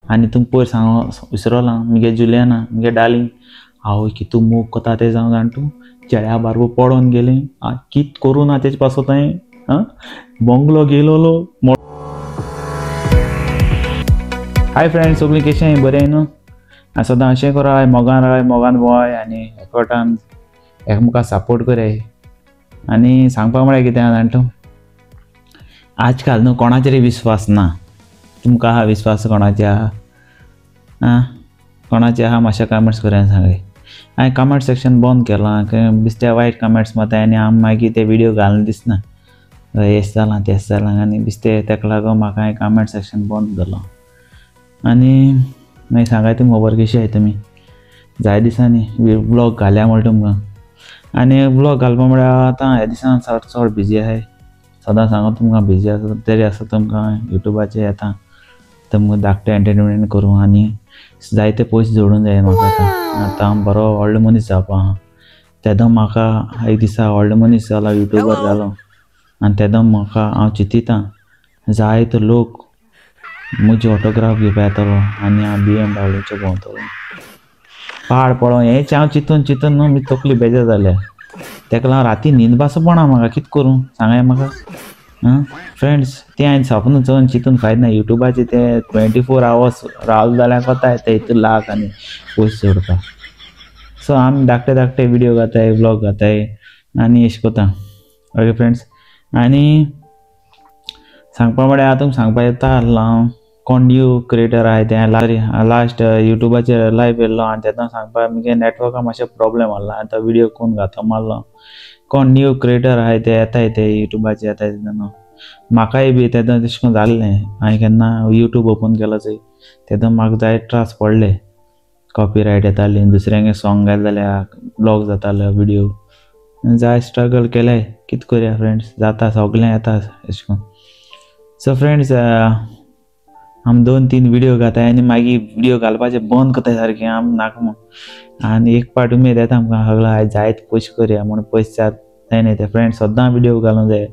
आनी तुमकां पयर सांग विसरोलां मुगे जुलियाना मुगे डार्लिंग आवय कितू मोग कोता तें जावं जाण तूं चेड्या बारबो पडोन गेलें कित करूं ना तेजे पासत हांवें आं बंगलो गेलोलो. हाय फ्रेंड्स, सगळीं कशें बरें न्हू? आनी सदां अशें कराय, मोगान राय, मोगान भोंवाय आनी एकवटान एकमेकाक सपोर्ट कराय. आनी सांगपा म्हळ्यार कितें आहा जाण तूं, आजकाल न्हू कोणाचेर विस्वास ना. तुमकां आहा विस्वास कोणाचे आहा? आं कोणाचे आहा मातशें कमेंट्स करून सांगाय. हांवें कमेंट सेक्शन बंद केलां, बिस्ते वायट कमेंट्स मारताय आनी आम मागीर ते व्हिडियो घालून दिसना, हें जालां तें जालां आनी बिस्ते तेका लागून म्हाका हांवें कमेंट सेक्शन बंद केलां. आनी मागीर सांगाय तुमकां खबर कशी आहाय तुमी, जाय दिसांनी व्लॉग घाल्या म्हळ्यार तुमकां. आनी व्लॉग घालपा म्हळ्यार आतां ह्या दिसान चड चड बिजी आहाय, सदां सांगो तुमकां बिजी आसा तरी आसा तुमकां युट्यूबाचेर येता तुमकां धाकटें एंटरटेनमेंट करूं आनी जायते पयशे जोडूंक जाय म्हाका. आतां आतां हांव बरो व्हडलो मनीस जावपा आहा. तेदो म्हाका एक दिसा व्हडलो मनीस जालो, युट्यूबर जालो आनी तेदो म्हाका हांव चिंतिता जायते लोक म्हजी ऑटोग्राफ घेवपा येतलो आनी हांव BMW भोंवतलो. पाड पडों हेंच हांव चिंतून चिंतून न्हू म्हजी तकली बेजार जाल्या. तेका लागून राती न्हीद पासून पडना म्हाका, कितें करूं सांगाय म्हाका. आं फ्रेंड्स, तें हांवें सपन चोवन चिंतून फायद ना. युट्यूबाचेर ते 24 आवर्स रावले जाल्यार कोताय ते हितून लाख आनी पयशे जोडपाक. सो आमी धाकटे धाकटे व्हिडियो घाताय, व्लॉग घाताय आनी अशें कोता. ओके फ्रेंड्स, आनी सांगपा म्हळ्यार आतां तुमकां सांगपा येता आहलो हांव कोण न्यू क्रिएटर आहाय तें लास्ट युट्यूबाचेर लायव्ह येयल्लो आनी तेन्ना सांगपा मुगे नॅटवर्का मातशें प्रोब्लेम आहलो आनी तो व्हिडियो कोण घातो मारलो. कोण न्यू क्रिएटर आहाय ते येताय ते युट्यूबाचेर येताय तेन्ना म्हाकाय बी तेन्ना तशें करून जाल्लें. हांवें केन्ना युट्यूब ओपन केलो चोय तेन्ना म्हाका जायते त्रास पडले, कॉपीरायट येताली, दुसऱ्यांगे सॉंग घालें जाल्यार ब्लॉक जातालो व्हिडियो. जाय स्ट्रगल केलें, कितें करया फ्रेंड्स, जाता सगळें येता अशें करून. सो फ्रेंड्स, आमी 2-3 व्हिडियो घाताय आनी मागीर व्हिडियो घालपाचें बंद करताय सारकें आमी नाका म्हूण. आनी एक पाट उमेद येता आमकां सगळो आयज जायत पयशे करया म्हूण, पयशे जाता न्ही ते फ्रेंड्स. सदां व्हिडियो घालूंक जाय,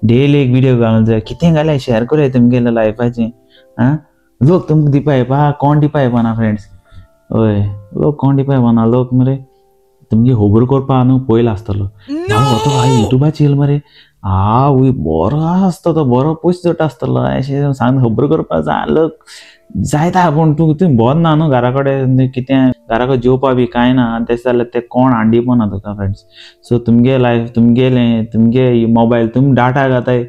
डेली एक व्हिडियो घालूंक जाय, कितें घाल्यार शेअर करया तुमगेल्या लायफाचें. आं लोक तुमकां दिवपा येवपा कोण दिवपा येवपाना फ्रेंड्स. हय लोक कोण दिवपा येवपाना, लोक मरे तुमगे खबर करपा न्हू पयलो आसतलो. तो युट्यूबाचेर येयलो मरे, आवय बरो आसता तो, बरो पयशे जोडटा आसतलो अशें सांग खबर करपा जाय लोक जायता. पूण तूं तुवें बरो ना न्हू घरा कडेन, कितें घरा कडेन जेवपा बी कांय ना आनी तशें जाल्यार ते कोण हांडी पडना तुका फ्रेंड्स. सो तुमगे लायफ, तुमगेलें तुमगे मोबायल, तुमी डाटा घाताय,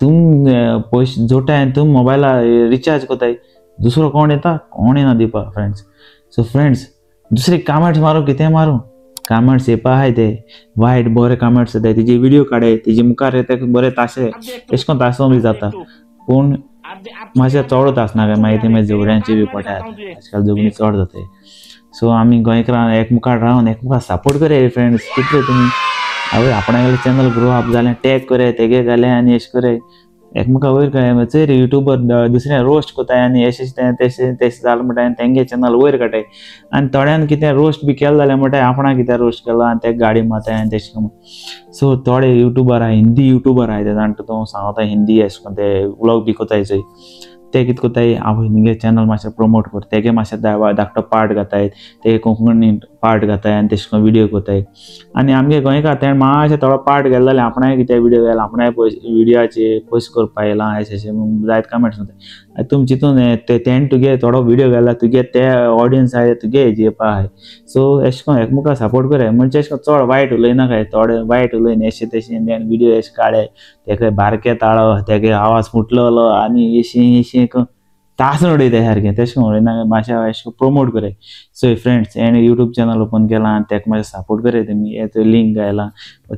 तुम पयशे जोडटाय आनी तुम मोबायला रिचार्ज करताय, दुसरो कोण येता कोण येना दिवपा फ्रेंड्स. सो फ्रेंड्स, दुसरे कमेंट्स मारूं कितें मारूं, कमेंट्स येवपा आहाय ते वायट बरे कमेंट्स येताय, तेजी व्हिडियो काडाय तेजे मुखार येता बरे ताशे तशें करून तासो बी जाता. पूण मातशें चड तासना काय मागीर ते मागीर झगड्यांची बी पडटा, आजकाल झगडीं चड जाताय. सो आमी गोंयकारां एकमुखार रावन एकमुखार सपोर्ट करया फ्रेंड्स. कितले तुमी आवय आपणागेले चॅनल ग्रो अप जालें टॅग करया तेगे घालें आनी अशें करया एकमेका वयर काय चोय रे युट्यूबर दुसऱ्या रोस्ट कोताय आनी अशें तें तशें तशें जालें म्हणटाय आनी तेंगे चॅनल वयर काडटाय आनी थोड्यान कितें रोस्ट बी केलें जाल्यार म्हणटाय आपणाक कितें रोस्ट केलो आनी तेका गाडी मारताय आनी तशें करून. सो थोडे युट्यूबर आहाय, हिंदी युट्यूबर आहाय ते जाण तूं सांगता हिंदी अशें करून ते व्लॉग बी कोताय चोय, ते कितें कोताय आवय मुगे चॅनल मातशें प्रमोट कर, तेगे मातशें धाकटो पार्ट घाताय, ते कोंकणी पार्ट घाताय आनी तशें करून व्हिडियो कोताय. आनी आमगे गोंयकार तेणें मातशें थोडो पार्ट घालो जाल्यार आपणाय कितें व्हिडियो घाल, आपणाय पयशे व्हिडियोचे पयशे करपा येयला अशें अशें जायते कमेंट्स मारताय. तुमी चिंतून तेणें तुगे थोडो व्हिडियो घाला तुगे ते ऑडियन्स आहाय तुगे हेजी येवपा आहाय. सो अशें करून एकमेकाक सपोर्ट करया, म्हणजे अशें करून चड वायट उलयनाकाय, थोडे वायट उलयन अशें तशें तेणें व्हिडियो अशें काडले तेका बारके ताळो, तेगे आवाज फुटलेलो आनी अशें अशें तासून उडयता सारकें, तशें करून उडयनाका, मातशें अशें प्रमोट करया. सो फ्रेंड्स, हेणें युट्यूब चॅनल ओपन केलां आनी तेका मातशें सपोर्ट करया तुमी, हे थंय लिंक घायला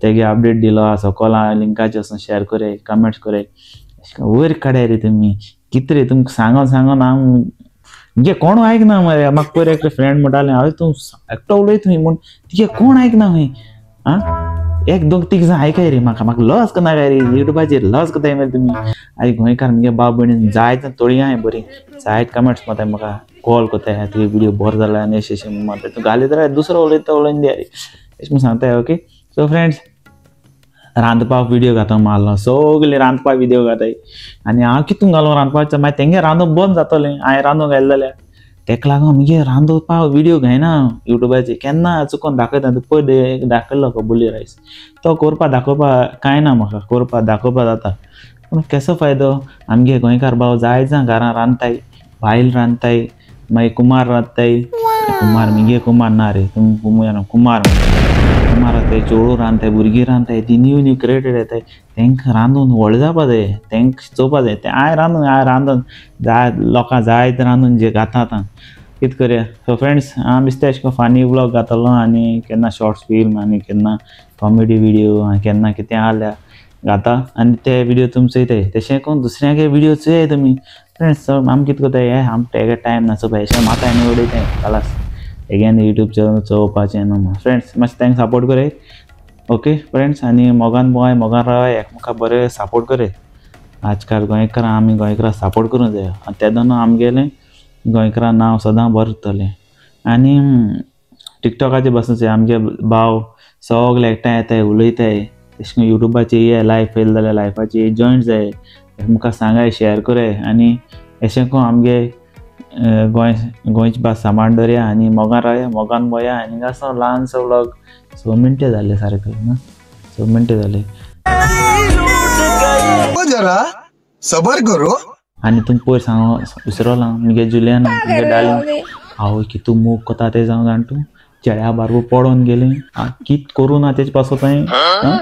तेगे अपडेट दिलो आसा सकयल लिंकाचेर वचून शेअर करया, कमेंट्स करया, अशें वयर काडाय रे तुमी. कितें रे तुमकां सांगोन सांगोन हांव मुगे कोण आयकना मरे. म्हाका पयर एकटे फ्रेंड म्हणटालें हांवें तूं एकटो उलयता खंय म्हूण, तुगे कोण आयकना खंय. आं एक दोन तीग जाण आयकाय रे म्हाका, म्हाका लज करनाकाय रे युट्यूबाचेर लज करताय मरे तुमी. आनी गोंयकार मुगे बाब भयणीन जायते तोळी आहाय बरी, जायते कमेंट्स मारताय म्हाका, कॉल करताय तुगे व्हिडियो बरो जाला आनी अशें अशें मारताय, तूं घालीत राव दुसरो उलयता उलोवन दी रे अशें म्हूण सांगताय. ओके सो फ्रेंड्स, रांदपाक व्हिडिओ घातो मारलो सगळे रांदपाक व्हिडिओ घाताय आनी हांव कितून घालो रांदपाचें मागीर तेंगे रांदूंक बंद जातलें हांवें रांदूंक घायलें जाल्यार तेका लागून मुगे रांदोवपाक व्हिडिओ घायना युट्यूबाचेर केन्ना चुकोन दाखयता पयर एक दाखयलो कबुली रायस तो करपा दाखोवपा कांय ना म्हाका करपा दाखोवपा जाता पूण कसो फायदो आमगे गोंयकार भाव जाय जाण घरां रांदताय बायल रांदताय मागीर कुमार रांदताय कुमार मुगे कुमार ना रे कुमार कुमार रांदताय चेडूं रांदताय भुरगीं रांदताय ती न्यू न्यू क्रिएटेड येताय तेंकां रांदून व्हड जावपा जाय तेंकां चोवपा जाय तें हांवें रांदून जाय लोकां जायत रांदून जे घाता आतां कितें करया. सो फ्रेंड्स हांव बेश्टें अशें करून फनी व्लॉग घातलो आनी केन्ना शॉर्ट्स फिल्म आनी केन्ना कॉमेडी व्हिडियो आनी केन्ना कितें आसल्यार घाता आनी ते व्हिडियो तुमी चोयताय तशें करून दुसऱ्यांगे व्हिडियो चोयाय तुमी. फ्रेंड्स आमी कितें करताय हे आमकां तेगे टायम ना चोवपा अशें माता आनी उडयताय खलास एगेन यूट्यूब चोवपाचें न्हू. फ्रेंड्स मातशें तांकां सपोर्ट कराय ओके फ्रेंड्स आनी मोगान भोंवाय मोगान रावाय एकमेका बरें सपोर्ट कराय. आजकाल गोंयकारां आमी गोंयकारां सपोर्ट करूंक जाय आनी तेदोना आमगेलें गोंयकारां नांव सदां बरें उरतलें. आनी टिकटॉकाचेर बसून आमगे भाव सगळे एकठांय येताय उलयताय तशें करून युट्यूबाचेर ये लायफ येयले जाल्यार लायफाचेर जॉयंट जाय एकमेका सांगाय शेयर कराय आनी अशें करून आमगे गोंय गोंयची भास सांबाळून दवरया आनी मोगान रावया मोगान भोया. आनी असो ल्हानसो व्लॉग 6 मिनटां जाले सारके ना 6 मिनटां जाले. जरा सबर करो. आनी तुमकां पयर सांग विसरलो मुगे जुलियाना मुगे डार्लिंग आवय कितू मोग कोता तें जावं जाण तूं चेड्या बारबो पडोन गेलें कित करूं ना तेजे पासत हांवें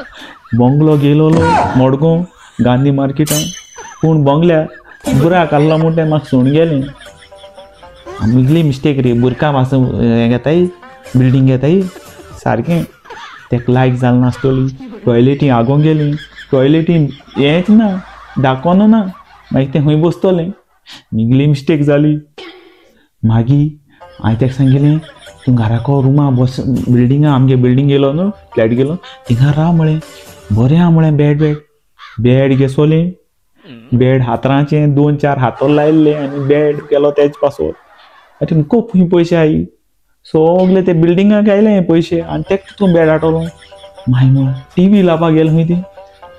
बंगलो गेलोलो मडगांव गांधी मार्केटान पूण बंगल्या बुराक आहलो म्हूण तें म्हाका सोडून गेलें. मुगली मिस्टेक रे बुरका पासून हें घेताय बिल्डींग घेताय सारकें तेका लायक जाल नासतली टॉयलेटी आगोंक गेली टॉयलेटी हेंच ना दाखोवनू ना मागीर तें खंय बसतलें मुगली मिस्टेक जाली. मागीर हांवें तेका सांगिलें तूं घराको रुमा बस बिल्डिंगा आमगे बिल्डींग गेलो न्हू फ्लॅट गेलो थिंगा राव म्हळें बरें आहा म्हळें बेड बेड बेड घेसोलें बेड हातराचें 2-4 हातर लायिल्लें आनी बेड केलो तेज पासत. आतां खूब खंय पयशे आई सगळे ते बिल्डिंगाक आयले पयशे आनी तेका तूं बेड हाडटलो. मागीर टीवी लावपाक गेले खंय ती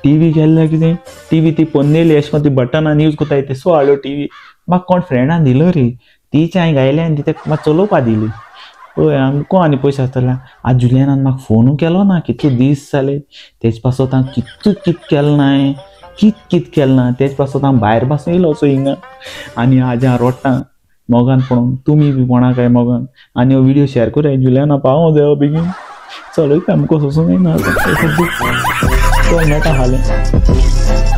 टीवी गेल्ले कितें टीवी ती पोन्नेली अशें करून ती बटनान यूज करताय तेसो हाडलो टीवी म्हाका कोण फ्रेंडान दिलो रे तीच हांवें घायले आनी ती म्हाका चलोवपा दिली. पळय आमकां आनी पयशे आसतले. आज जुलियानान म्हाका फोनू केलो ना कितले दीस जाले तेज पासत हांव कितू कित केलें ना हांवें कित कित केलें ना तेज पासत हांव भायर पासून येयलो सो हिंगा आनी आज हांव रोडटा मोगान पळोवन तुमी बी कोणा काय मोगान आनी हो व्हिडिओ शेयर कराय जुलियाना पावो जाय बेगीन चलयता आमकां सोसूं जायना. चल मेळटा फाल्यां.